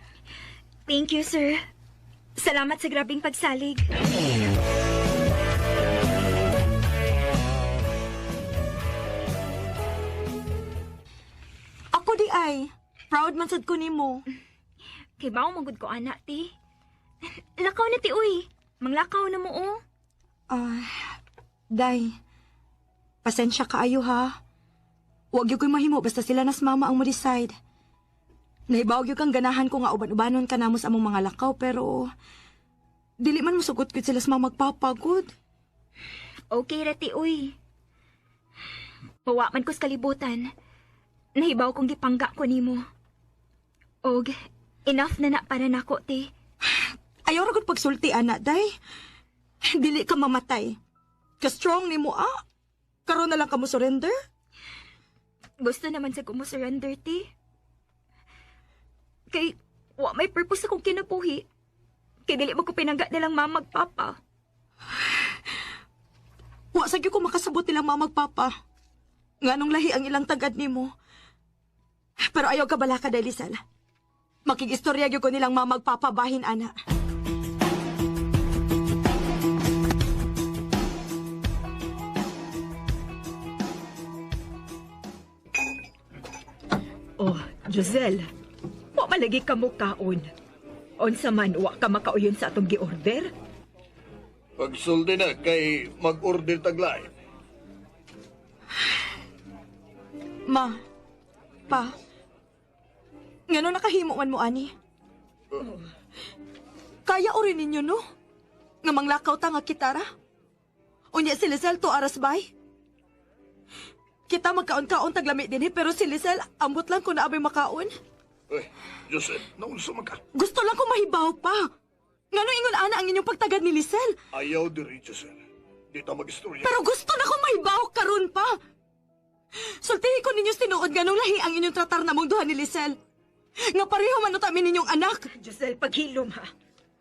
Thank you, sir. Salamat sa grabing pagsalig. Ako di ay. Proud man sad ko nimo. Kay bawo man gud ko ana ti. Lakaw na ti uy. Manglakaw na mo oh. Day. Pasensya kaayo ha. Wag gyud ko'y mahimo basta sila nas mama ang mo-decide. Nahibaw gyud kang ganahan ko nga uban-ubanon ka namo sa among mga lakaw pero dili man mosugot gyud sila sa mama magpapagod. Okay ra ti uy. Pawa man ko sa kalibutan. Nahibaw kong gipangga ko nimo. Og enough na na para nako ti. Ayaw ra gud pagsulti ana day. Dili ka mamatay. Ka strong nimo ah. Karon na lang ka mo surrender? Gusto naman sa ko mo surrender ti. Kay wa may purpose akong kinabuhi. Kay dili mo ko pinangga nilang mama magpapa. Wa sa gyud ko makasabot nilang mama magpapa. Nganong lahi ang ilang tagad nimo. Pero ayaw ka balaka dahil Lisel. Makigistorya gyud ko nilang mama magpapa bahin ana. Oh, Giselle, wa malagi ka mo kaon. Unsa man wa ka makauyon sa atong gi-order? Pagsulti na kay mag-order taglay. Ma, pa, ngano nakahimo man mo ani? Kaya ori ninyo no? Nga manglakaw ta nga kitara? Unya si Lisel to aras bay? Kita magkaon-kaon taglami dinhi pero si Lisel ambot lang kung naabay makaon. Uy, Joseph, naunsa man ka? Gusto lang ko mahibaw pa. Ngano ingon ana ang inyong pagtagad ni Lisel? Ayaw diri, Joseph. Di ta mag-istorya. Pero gusto na ko mahibaw karon pa. Sultihi ko ninyo tinuod nganong lahi ang inyong tratar na mong duha ni Lisel. Nga pareho man uta mi ninyong anak. Giselle, paghilom ha.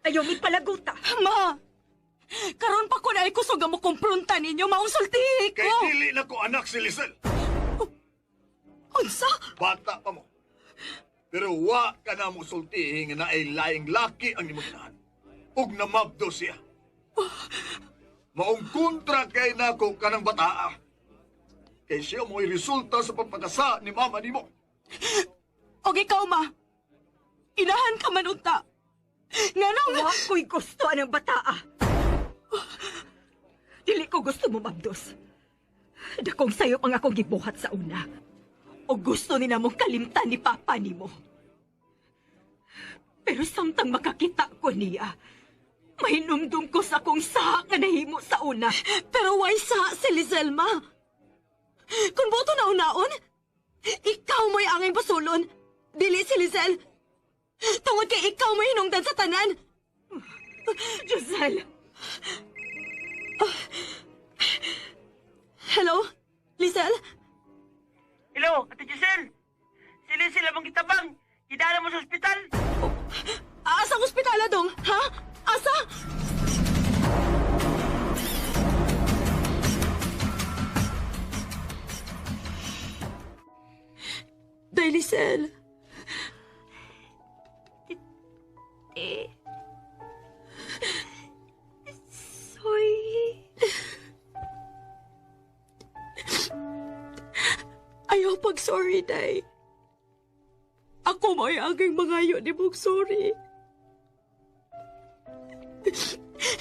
Ayaw mi palaguta. Ma, karon pa ko na ay kusog nga mo kumpronta ninyo, maong sultihi ko. Kay dili na ko anak si Lisel. Unsa? Bata pa mo. Pero wa ka na mo sultihi nga naay laing laki ang imong ginahan. Ug namabdo siya. Maong kontra kay nako kanang bataa. Kay siya mo'y resulta sa pagpagasa ni mama nimo. Og ikaw, ma. Inahan ka man unta. Nganong wa ko'y gusto anang bataa. Dili ko gusto mo mabdos. Dakong sayop ang akong gibuhat sa una. O gusto ni namong kalimtan ni papa nimo. Pero samtang makakita ko niya, mahinumdum ko sa akong saha nga nahimo sa una. Pero why sa si Lisel, ma? Kung boto na unaon, ikaw mo'y angay basulon. Dili si Lisel. Tungod kay ikaw mo'y hinungdan sa tanan. Giselle! Hello? Lisel? Hello, Ate Giselle. Sila sila mong gitabang. Gidala mo sa ospital. Asa ang ospital, dong? Ha? Asa? Day, Lisel. Te. Sorry. Ayaw pag sorry, Day. Ako mo'y aging mangayo ni mong sorry.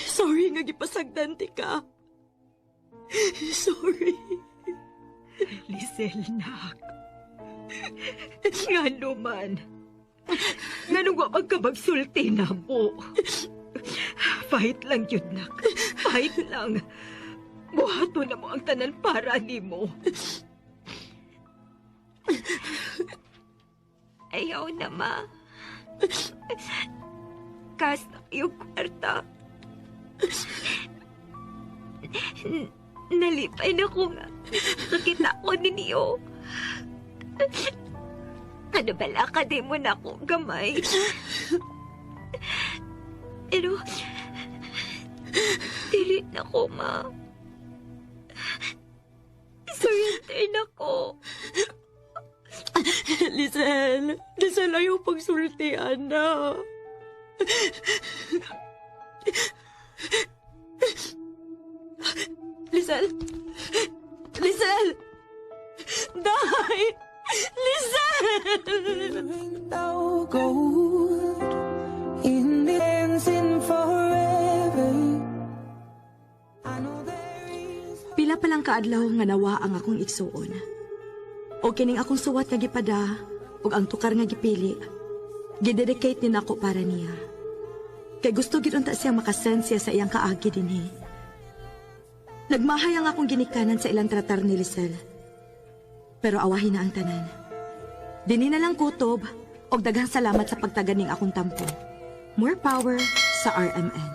Sorry nga gipasagdan ti ka. Sorry. Lisel, nak. Ngano man. Nganong wa man ka magsulti na mo. Fight lang yun, nak. Fight lang. Buhato na mo ang tanan para nimo. Ayaw na, ma. Kas na yung kwarta. Nalipay na ko nga. Nakita ko ninyo. Ano bala ka, di mo na ako gamay. Pero, dili na ko, ma. Surrender na ko. Lisel, Lisel, ayaw pagsulti, ana. Lisel! Lisel! Day! Lisel! Gold in the dancing forever. Pila pa lang kaadlaw nga nawa ang akong igsuon. O kining akong suwat nga gipada ug ang tukar nga gipili. Gidedicate ni nako para niya. Kay gusto gid unta siya makasend siya sa iyang kaagi dinhi. Nagmahay ang akong ginikanan sa ilang tratar ni Lisel. Pero awahin na ang tanan. Dinhi na lang kutob og daghang salamat sa pagtaganing akong tampo. More power sa RMN.